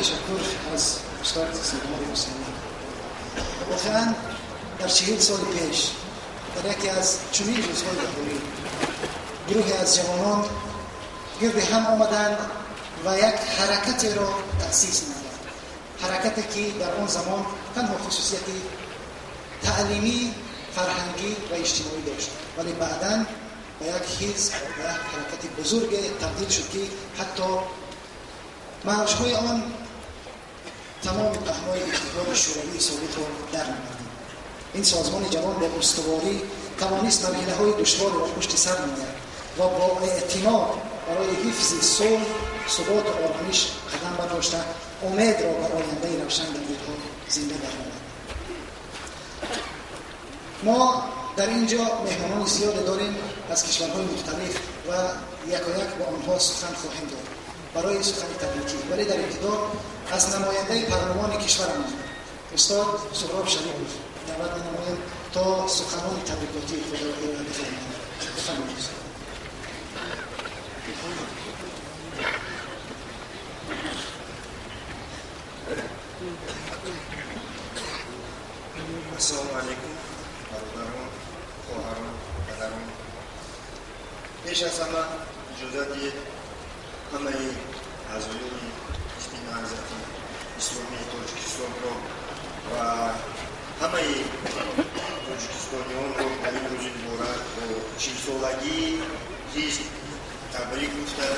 Ташаккур аз устод Саидмурод Ҳусайнӣ. Воқеан дар 40 соли пеш дар яке аз чунин рӯзҳои баҳорӣ гурӯҳе аз ҷавонон гирди ҳам омаданд ва як ҳаракатеро таъсис намуданд. Ҳаракате ки дар он замон танҳо хусусияти таълимӣ, фарҳангӣ ва иҷтимоӣ дошт, вале баъдан ба як ҳизб ва як ҳаракати бузурге табдил шуд, ки ҳатто мавҷҳои он тамоми паҳнои иттиҳоди Шӯравии Собиқро дар намуданд. Ин созмони ҷавон бо устуворӣ тавонист марҳилаҳои душворро пушти сар намояд ва бо эътимод барои ҳифзи сулҳ, суботу оромиш қадам бардошта, умедро ба ояндаи равшан дар дилҳо зинда гардонад. Мо дар ин ҷо меҳмонони зиёде дорем аз кишварҳои мухталиф ва якояк бо онҳо сухан хоҳем дод барои сухани табрикӣ. Вале дар ибтидо аз намояндаи парлумони кишварамон устод Суҳроб Шарипов даъват менамоем то суханони табрикотии худро ироа бифармоянд. Бифармоед, устод. Ассалому алайкум, бародарон, хоҳарон, падарон. Пеш аз ҳама иҷозат диҳед ҳамаи аъзоёни Ҳизби Наҳзати Исломии Тоҷикистонро ва ҳамаи тоҷикистониёнро дар ин рӯзи муборак бо 40-солагии ҳизб табрик гуфта,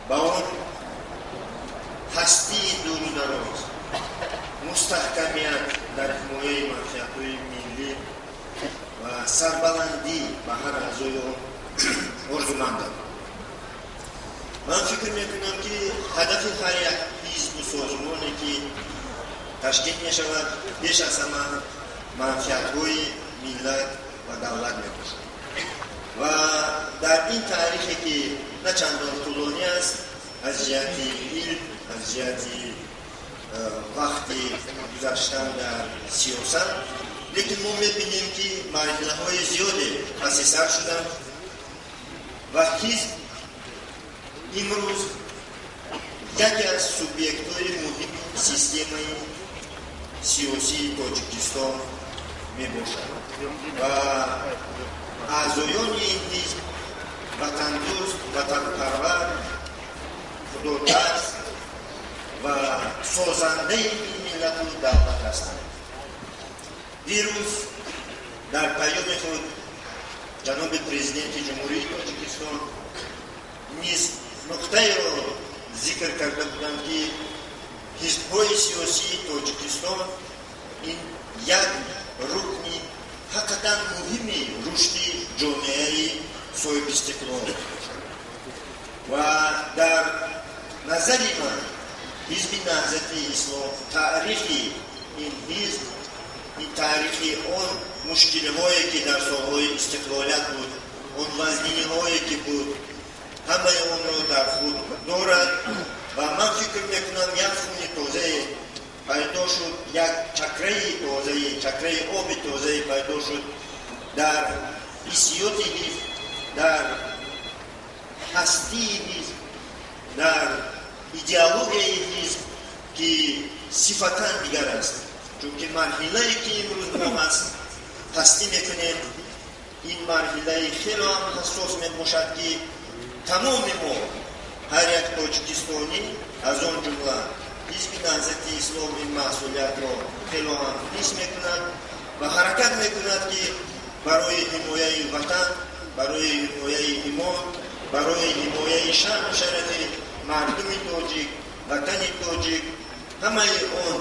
ба он ҳастии дуру дароз, мустаҳкамият дар ҳимояи манфиатҳои миллӣ ва сарбаландӣ ба ҳар аъзои он орзумандам. Ман фикр мекунам, ки ҳадафи ҳар як ҳизбу созмоне ки ташкил мешавад, пеш аз ҳама манфиатҳои миллат ва давлат мебошад. Ва дар ин таърихе ки на чандон тӯлонӣ аст, аз ҷиҳати илм, аз ҷиҳати вақти гузаштан дар сиёсат, лекин мо мебинем, ки марҳилаҳои зиёде паси сар шуданд ва ҳизб имрӯз яке аз субъектҳои муҳими системаи сиёсии Тоҷикистон мебошад ва аъзоёни ин ҳизб ватандӯст, ватанпарвар, худотарс ва созандаи ин миллату давлат ҳастанд. Дирӯз дар паёми худ ҷаноби президенти Ҷумҳурии Тоҷикистон низ нуқтаеро зикр карда буданд, ки ҳизбҳои сиёсии Тоҷикистон ин як рукни ҳақиқатан муҳими рушди ҷомеаи соҳибистиқлол мебошад. Ва дар назари ман Ҳизби Наҳзати Ислом, таърихи ин ҳизб, ин таърихи он мушкилиҳое ки дар солҳои истиқлолият буд, он вазниниҳое ки буд, ҳамаи онро дар худ дорад ва ман фикр мекунам, як хуни тозае пайдо шуд, як чакраи тозаи, чакраи оби тозае пайдо шуд дар ҳиссиёти ҳизб, дар ҳастии ҳизб, дар идеологияи ҳизб, ки сифатан дигар аст. Чунки марҳилае ки имрӯз мо ҳастӣ мекунем, ин марҳилаи хело ҳам ҳассос мебошад, ки тамоми мо, ҳар як тоҷикистонӣ, аз он ҷумла Ҳизби Наҳзати Ислом, ин масъулиятро хело ҳам ҳис мекунад ва ҳаракат мекунад, ки барои ҳимояи ватан, барои ҳимояи имон, барои ҳимояи шаъну шарафи мардуми тоҷик, ватани тоҷик ҳамаи он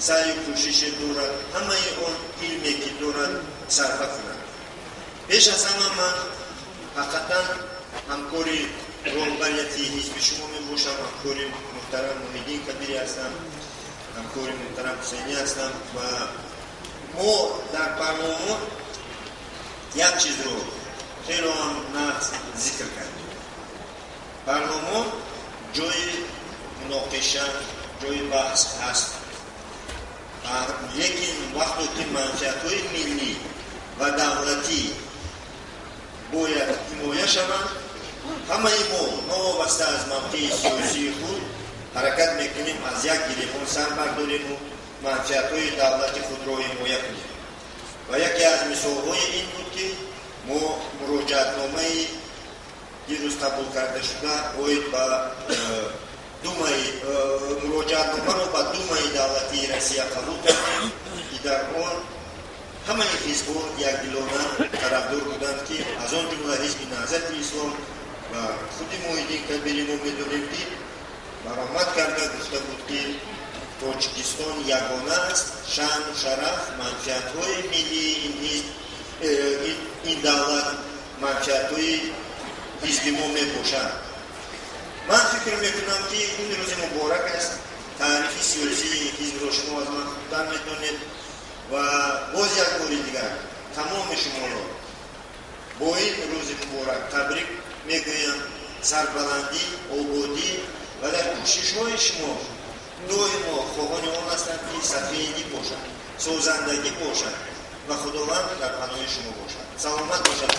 саъю кӯшише дорад, ҳамаи он илме ки дорад, сарфа кунад. Пеш аз ҳама ман ҳақиқатан ҳамкори роҳбарияти ҳизби шумо мебошам, ҳамкори муҳтарам Муҳиддин Кабирӣ ҳастам, ҳамкори муҳтарам Ҳусайнӣ ҳастам ва мо дар парлумон як чизро хело ҳам нағз зикр кардем. Парлумон ҷои муноқиша, ҷои баҳс ҳаст, лекин вақте ки манфиатҳои миллӣ ва давлатӣ бояд ҳимоя шаванд, Ҳамаи мо новобаста аз мавқеи сиёсии худ ҳаракат мекунем аз як гиребон сар бардорему манфиатҳои давлати худро ҳимоя кунем. Ва яке аз мисолҳои ин буд, ки мо муроҷиатномаи дирӯз қабул карда шуда оид ба Думаи, муроҷиатномаро ба Думаи давлатии Россия қабул кардем, ки дар он ҳамаи ҳизбҳо якдилона тарафдор буданд, ки аз он ҷумла Ҳизби Наҳзати Ислом ва худи Муҳиддин Кабири мо медонем, ки баромад карда гуфта буд, ки Тоҷикистон ягона аст, шаъну шараф, манфиатҳои миллии ин ҳизб, ин давлат манфиатҳои ҳизби мо мебошад. Ман фикр мекунам, ки ин рӯзи муборак аст. Таърихи сиёсии ҳизбро шумо аз ман хубтар медонед ва боз як бори дигар тамоми шуморо бо ин рӯзи муборак табрик мегӯям. Сарбаландӣ, ободӣ ва дар кӯшишҳои шумо доимо хоҳони он ҳастанд, ки сафедӣ бошад, созандагӣ бошад ва Худованд дар паноҳи шумо бошад. Саломат бошад.